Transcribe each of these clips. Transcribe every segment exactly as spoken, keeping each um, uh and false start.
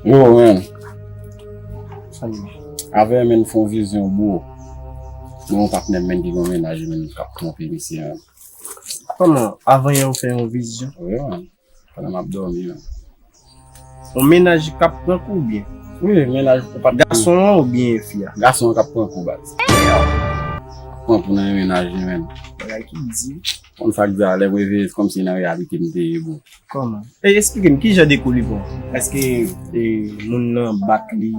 Yo, man. Avè, men, fè yon vizyon, bro. Mwen, yon patnè m, men, ki gen yon mennaj, men, k ap twonpe misye, men. Kòman? Avanyè ou fè yon vizyon? Wi, man. Pandan m ap dòmi, man. Yon mennaj k ap pran kou, oubyen? Wi, mennaj ou pa t... Gason an oubyen fi a? Gason an k ap pran kou, baz. Pran kou nan yon mennaj li, men. Bagay ki di. Konn sa k di a, lè m reveye, se kòmsi nan reyalite m te ye, bro. Kòman? E, eksplike m, ki jan de kou li pran? Èske, e, moun nan bat li,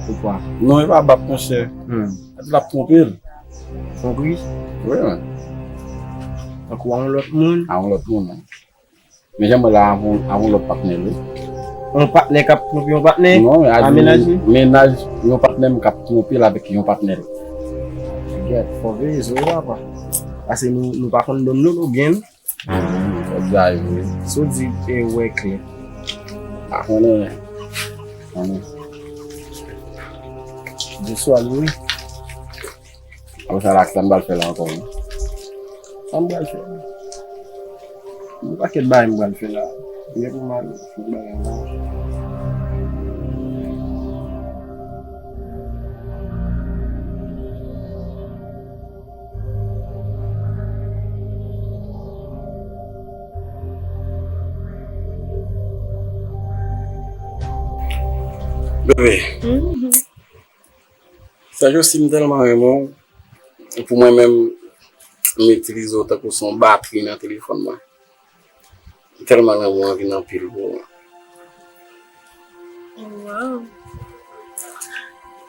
ou kwa? Non, e pa bat, monchè. Hmm. L ap twonpe l. Twonpri? Wi, man. Tankou a yon lòt moun? A yon lòt moun, man. Men jan mwen la avon, avon lòt patnè l, wi. Yon patnè k ap twonpe yon patnè? Non, a mennaj li? Mennaj yon patnè m k ap twonpe l avèk yon patnè l. Gèt, fò veye zo papa. Paske nou, nou pa konn dòm nou, nou byen. Fò di a yo, wi. Si w di, e, wè klè. Pa konnen, konnen. Di swa l, wi. Apre sa la, sa m pral fè la ankò, wi. Sa m pral fè? Yon pakèt bagay m pral fè la. Gen pou m al fè bagay la. Bebe. Mhm. Sa Josi, m tèlman renmen w. Pou mwen menm, m itilize w tankou se yon batri nan telefòn mwen. M tèlman lanmou an vin anpil pou ou. Wow.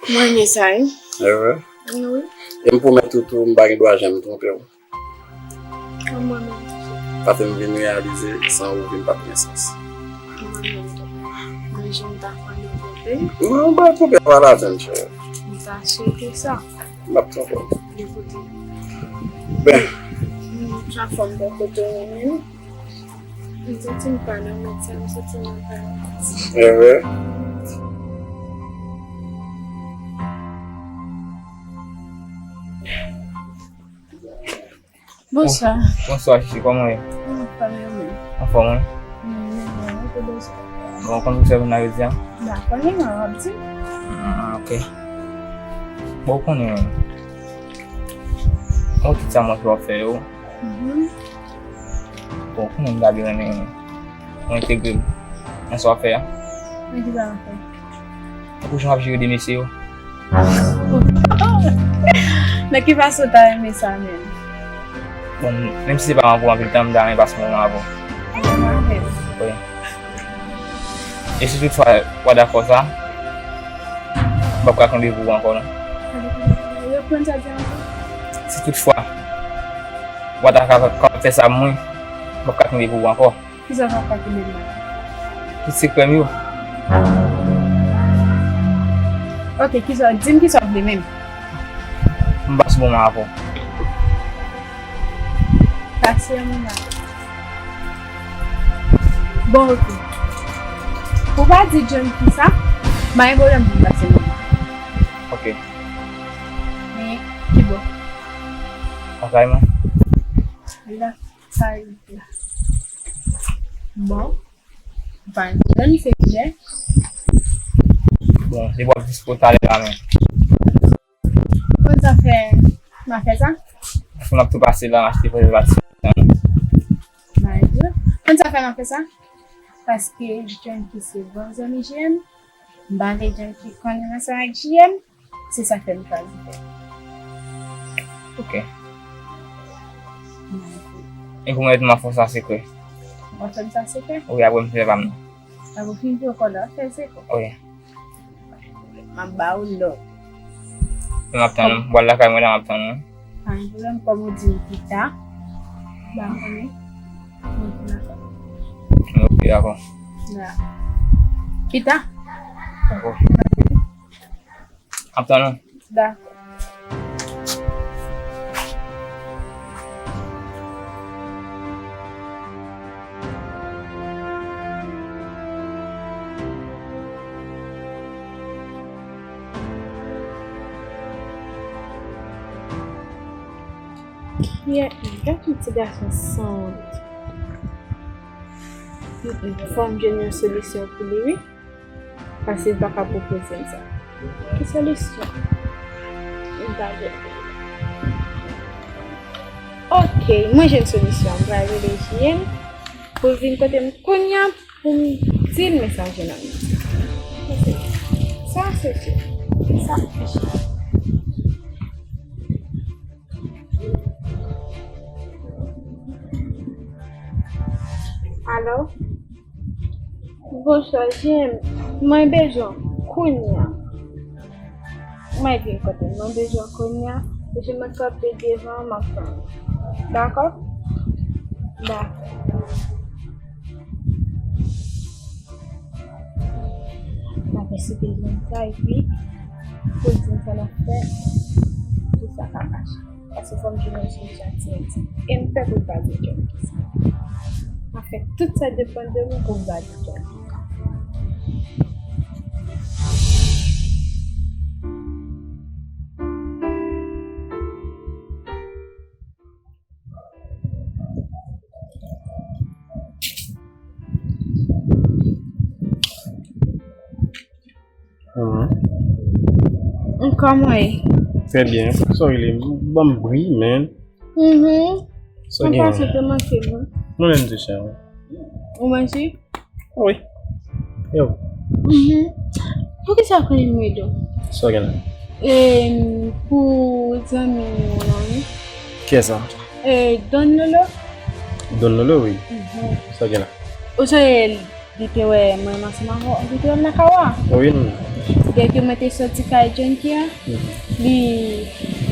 Mwen renmen sa, wi. Ehe. Wi. E m pwomèt ou tou, m pa gen dwa janm twonpe w. Mwen menm tou. Paske m vin reyalize, san ou, vi m p ap gen sans. Mwen menm tou. Mwen janm ta kwè nan twonpe. Non, m pa twonpe pa lajan, cheri. M ta swete sa. M ap twonpe w. Ekoute. Ben. M pa fè m bò kote w menm. M santi m pa nan mond sa, m santi m nan paradis. Ehe. Bonswa. Bonswa, Chichi, kòman w ye? Mwen anfòm, e ou menm? Anfòm, wi. Mwen menm, mwen te bezwen. Bon, kòman w sèvi nan jodi a? Ba, konnen mwen ap di. Ah, ok. Bon, ou konnen, mwen tout sa mwen w ap fè yo. Mhm. Bon, ou konnen m ta byen renmen mwen entegre m nan sa w ap fè a. Men ki sa w ap fè? Tankou jan w ap jere de mesye yo. Nan ki fason w ta renmen sa menm? Bon, menm si se pa mwen pou anpil tan, m ta renmen pase moman avè w. Moman avè m? Wi. E si toutfwa w pa dakò sa, m p ap ka kenbe pou ou ankò non. Reprann sa w di ankò. Si toutfwa w pa ta ka, ka fè sa pou mwen, m p ap ka kenbe pou ou ankò. Kisa w pa ka kenbe m la? Tout sekrè m yo. Ok, kisa, di m kisa w vle menm. M pa sou moman avè w. Pase yon moman. Bon, ok. Ou pa di John kisa, m pa gen pwoblèm pou m pase moman. Ok. Men, ki bò? Lakay mwen. La. Sa rive la. Bon. Pa gen pwoblèm, se klè. Bon, depi w ap dispo talè la menm. Konn sa fè m a fè sa? Paske m ap tou pase la, m achte prezèvatif. Mari. Konn sa fè m a fè sa? Paske John ki se bon zanmi J M, m pa vle John ki konnen ansanm ak J M. Se sa k fè m chwazi fè. Ok. Mwen. E pou mwen, m ap fè w sa sekrè. W ap fè m sa sekrè? Wi, apre m fè pa m nan. Apre w fin fè w kòd la, w ap fè l sekrè? Wi. M ap ba w lòd. M ap tann ou. M pral lakay mwen la, m ap tann ou. Pa gen pwoblèm, kòm ou di m pita, ba m konnen. Mwen vin lakay. Ok, dakò. Da. Pita. Dakò. Ap tann ou. Dakò. Yeah, gad yon ti gason sanwont. Mm, mm. Fò m jwenn yon solisyon pou li, wi. Paske l pa ka pwopoze m sa. Ki solisyon? M pa jwenn. Ok, mwen jwenn solisyon. M pral rele J M pou l vin kote m kounye a pou m di l mesaj nan. Sa se sou. Sa se sou. Alo? Bonswa, J M. Mwen bezwen w kounye a. Mwen vin kote w. Mwen bezwen w kounye a. Paske mwen kanpe devan w, m ap tann ou. Dakò? Dakò. N ap eseye jwenn sa epi pou l di m sa n ap fè pou sa ka mache. Paske fò m jwenn yon solisyon tiredi. E m pè pou l pa di John ki sa. M ap fè tout sa depann de mwen pou l pa di John ki sa. Mhm. Kòman w ye? Trè byen. Poukisa w rele m? Ban m bri, man. Mhm. Sa w gen? Mwen panse w te manke m. Mwen menm tou, chè. Ou manje? Wi. Yo. Mhm. Poukisa w konnen m rele w? Sa w gen la? E, pou zanmi w lan, wi. Kiyès sa? E, Don Lolo. Don Lolo, wi. Mhm. Sa w gen la? Ou sonje li te wè mwen ansanm avè w, li te wè m nan kay ou a? Wi, non. Dèke mwen te soti kay Junkie a, mhm, li,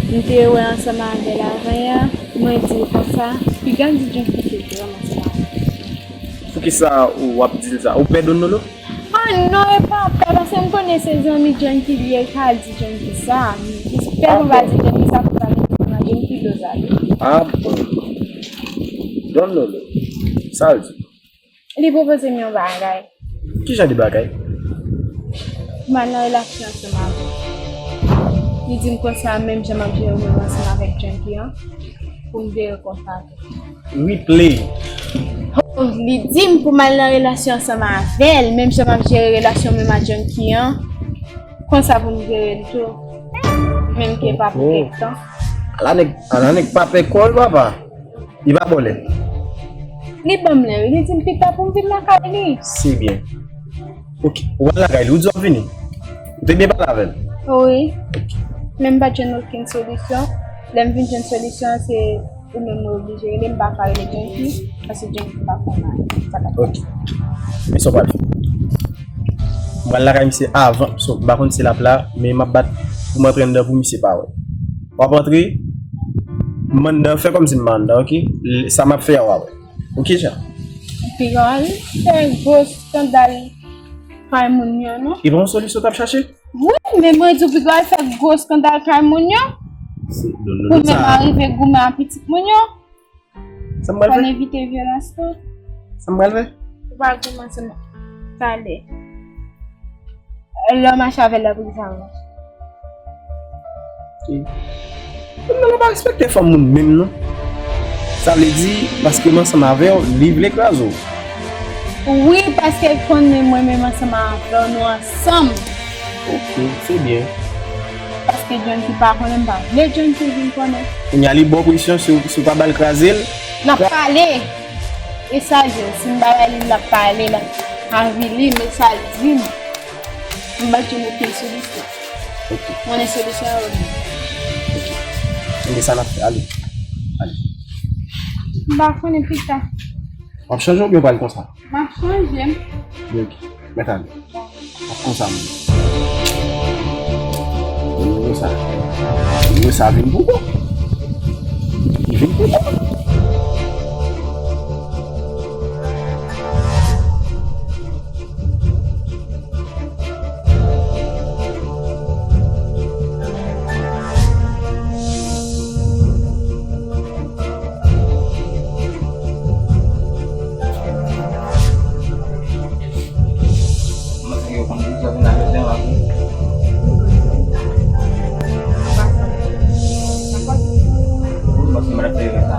m te wè ansanm avè l avan yè, mwen di l konsa, piga m di Junkie ke l te wè m ansanm avè l. Poukisa w ap di l sa? Ou pè Don Lolo? Ah non, e pa pè, paske m konnen se zanmi Junkie li ye, ka di Junkie sa. M jis pè pou m pa di Junkie sa, pou m pa mete nan Junkie do sa li. Ah bon. Don Lolo, sa l di? Li pwopoze m yon bagay. Ki jan de bagay? M al nan relasyon ansanm avè l. Li di m konsa, menm jan m ap jere mwen ansanm avèk Junkie an, pou m jere konsa tou. Replay. Oh, li di m pou m al nan relasyon ansanm avè l, menm jan m ap jere relasyon mwen ak Junkie an, konsa pou m jere l tou. Menm ke pa pou kèk tan. Ala nèg, ala nèg pa pè kò l, papa. Li pa ba w lè? Li ban m lè, wi. Li di m pita pou m vin lakay li. Se byen. Ok. Ou pral lakay li, ou di w ap vini? Ou te byen pale avè l? Wi. Ok. Men m pa t jwenn okenn solisyon. Lè m vin jwenn solisyon, se ou menm mwen oblije rele, m pa ka rele Junkie, paske Junkie pa konn sa k ap pase. Ok. Men sa w pral fè? M pral lakay misye avan, so, m pa konn si l ap la, men m ap bat pou m antre anndan pou misye pa wè. W ap antre, m anndan, fè kòmsi m pa anndan, ok? L-, sa m ap fè a, w a wè. Ok, Jan? Piga w al fè gwo eskandal kay moun yo, non? E pa yon solisyon w t ap chache? Wi, men mwen di w piga w al fè gwo eskandal kay moun yo. Se Don Lolo sa. Pou menm arive goumen ak pitit moun yo. Sa m pral fè? Fò n evite vyolans tou. Sa m pral fè? Ou pa goumen ansanm talè. Lè w mache avè l la, poukisa w? Mwen pa respekte fanm moun menm non. Sa vle di, paske m ansanm avè w, li vle kraze w. Wi, paske l konnen mwen menm ansanm avè w, nou ansanm. Ok, se byen. Paske Junkie pa konnen, m pa vle Junkie vin konnen. Kounye a li ba w presyon, si w, si w pa ba l kraze l. N ap pale. E sa l di w, si m pa ba li, l ap pale, l ap avili, men sa l di m. M pa t jwenn okenn solisyon. Ok. Mwen, solisyon yo gen. Ok. Ebyen, sa n ap fè, ale. Ale. M pa konnen pita. W ap chanje oubyen w pral konsa? M ap chanje. Ebyen, ok. Mèt ale. W ap konsa menm. Moun yo sa. Moun yo sa vin pou kò. Li vin pou kò. Mwen ap fè rèv la.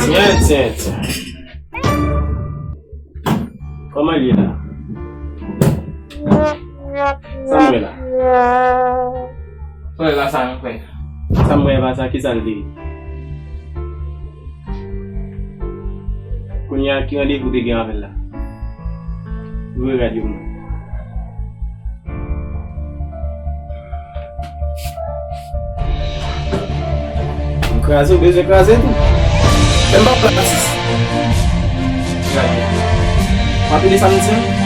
Tyen, tyen, tyen. Kòman l ye la? Sa m wè la? Frè la sa, yon frè. Sa m wè pa sa, ki sa l te ye? Kounye a, ki randevou w te gen avè l la? Ouvri rad yo pou mwen. M kraze, w bezwen kraze tou. Men m pa pran atis. Gade. M apele sa m di an.